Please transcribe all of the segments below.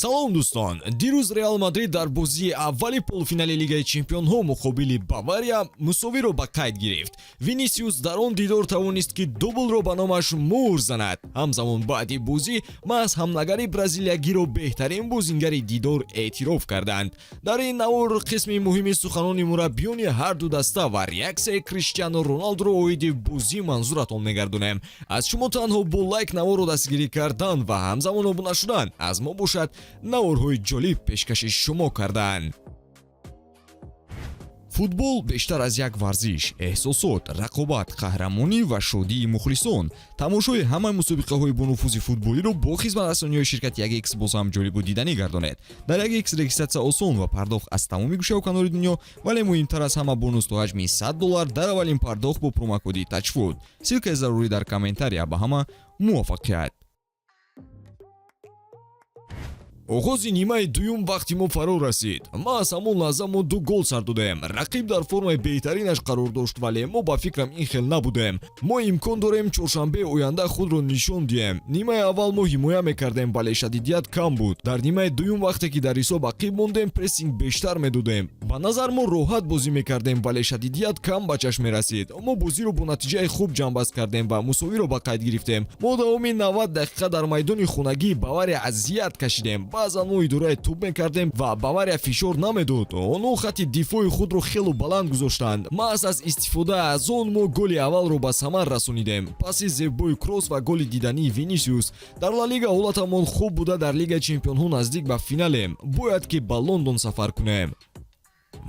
Салом, дӯстон! Дирӯз Реал Мадрид дар бозии аввали полуфинали Лигаи чемпионҳо муқобили Бавария мусовиро ба қайд гирифт. Винисиус дар он дидор тавонист, ки дублро ба номаш муҳр занад. Ҳамзамон баъди бозӣ маҳз ҳамлагари бразилиягиро беҳтарин бозингари дидор эътироф карданд. Дар ин навор қисми муҳими суханони мураббиёни ҳарду даста ва реаксияи Криштиану Роналдуро оиди бозӣ манзуратон мегардонем. Аз шумо танҳо бо лайк наворро дастгирӣ кардан ва ҳамзамон обуна шудан, аз мо бошад наворҳои ҷолиб пешкаши шумо карданд. Футбол бештар аз як варзиш: эҳсосот, рақобат, қаҳрамонӣ ва шодии мухлисон. Тамошои ҳамаи мусобиқаҳои бонуфузи футболиро бо хизматрасониҳои ширкати 1X боз ҳам ҷолибу диданӣ гардонед. Дар 1X регистратсия осон ва пардохт аз тамоми гӯшаву канори дунё, вале муҳимтар аз ҳама, бонус то ҳаҷми 100 доллар дар аввалин пардохт бо промокоди ТАЧФУТ. Ссылкаи зарурӣ дар комментария. Ба ҳама муваффақият! Оғози нимаи дуюм вақти мо фаро расид. Маҳз ҳамон лаҳза мо ду гол сар додем. Рақиб дар формаи беҳтаринаш қарор дошт, вале мо ба фикрам ин хел набудем. Мо имкон дорем чоршанбеи оянда худро нишон диҳем. Нимаи аввал мо ҳимоя мекардем, вале шадидият кам буд. Дар нимаи дуюм, вақте ки дар ҳисоб ақиб мондем, прессинг бештар медодем. Ба назар мо роҳат бозӣ мекардем, вале шадидият кам ба чашм мерасид. Мо бозиро бо натиҷаи хуб ҷамъбаст кардем ва мусовиро ба қайд гирифтем. Мо давоми 90 дақиқа дар майдони хонагии Бавария азият кашидем. Баъзан мо идораи тӯб мекардем ва Бавария фишор намедод. Онҳо хатти дифои худро хело баланд гузоштанд. Маҳз аз истифода аз он мо голи аввалро ба самар расонидем: паси зебои Кросс ва голи дидании Винисиус. Дар Ла Лига ҳолатамон хуб буда, дар Лигаи чемпионҳо наздик ба финалем. Бояд ки ба Лондон сафар кунем.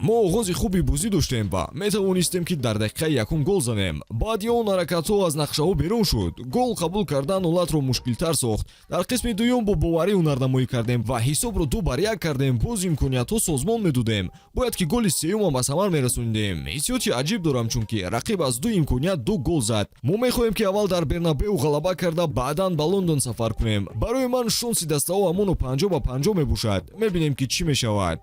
Мо оғози хуби бозӣ доштем ва метавонистем, ки дар дақиқаи якум гол занем. Баъди он ҳаракатҳо аз нақшаҳо берун шуд. Гол қабул кардан ҳолатро мушкилтар сохт. Дар қисми дуюм бо боварӣ ҳунарнамоӣ кардем ва ҳисобро 2-1 кардем. Боз имкониятҳо созмон медодем, бояд ки голи сеюмам ба самар мерасонидем. Ҳиссиёти аҷиб дорам, чунки рақиб аз ду имконият ду гол зад. Мо мехоҳем, ки аввал дар Бернабеу ғалаба карда, баъдан ба Лондон сафар кунем. Барои ман шонси дастаҳо ҳамоно 50-50 мебошад. Мебинем, ки чӣ мешавад.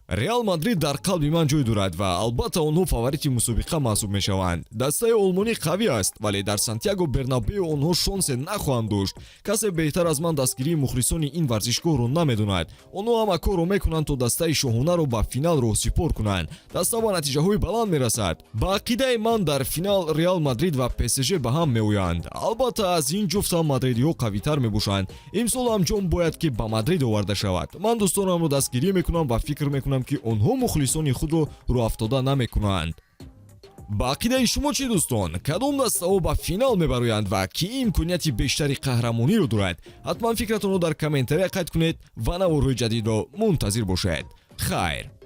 Реал Мадрид дар қалби ман ҷой дорад ва албатта онҳо фаворити мусобиқа маҳсуб мешаванд. Дастаи олмонӣ қавӣ аст, вале дар Сантьяго Бернабео онҳо шонсе нахоҳанд дошт. Касе беҳтар аз ман дастгирии мухлисони ин варзишгоҳро намедонад. Онҳо ҳама корро мекунанд, то дастаи шоҳонаро ба финал роҳсипор кунанд. Даста ба натиҷаҳои баланд мерасад. Ба ақидаи ман, дар финал Реал Мадрид ва ПСЖ ба ҳам меоянд. Албатта, аз ин ҷуфт ҳам мадридиҳо қавитар мебошанд. Имсол ҳам ҷом бояд ки ба Мадрид оварда шавад. Ман дӯстонамро дастгирӣ мекунам ва фикр мекунам, ки онҳо мухлисони худро рӯҳафтода намекунанд. Ба ақидаи шумо чӣ, дӯстон? Кадом дастаҳо ба финал мебароянд ва кӣ имконияти бештари қаҳрамониро дорад? Ҳатман фикратонро дар комментария қайд кунед ва наворҳои ҷадидро мунтазир бошед. Хайр.